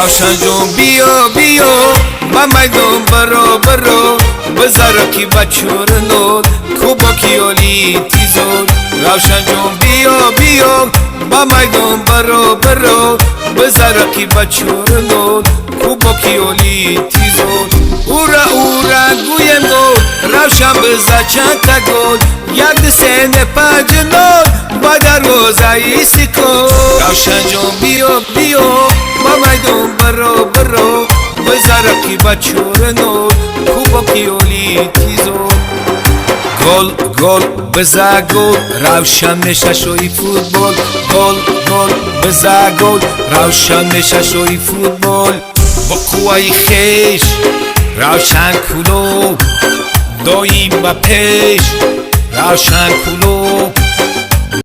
Равшанҷон, биё, биё, ба майдон баро, баро, бизаро ки ба чӯрнол кубоки оли тизол. Равшанҷон, биё, биё, ба майдон баро, баро, бизаро ки ба чӯрнол кубоки оли тизол. Ура, ура, гӯем гол, Равшан биза чандта гол, як, ду, се, не, панҷ, нол, ба дарвозаи Истиқлол. Равшанҷон, биё, биё, ба майдон баро, баро, бизаро ки ба чӯрнол кубоки оли тизол. Гол, гол, биза гол, Равшан меша шоҳи футбол. Гол, гол, биза гол, Равшан меша шоҳи футбол. Бо қувваи хеш Равшан Кӯлоб доим ба пеш, Равшан Кӯлоб.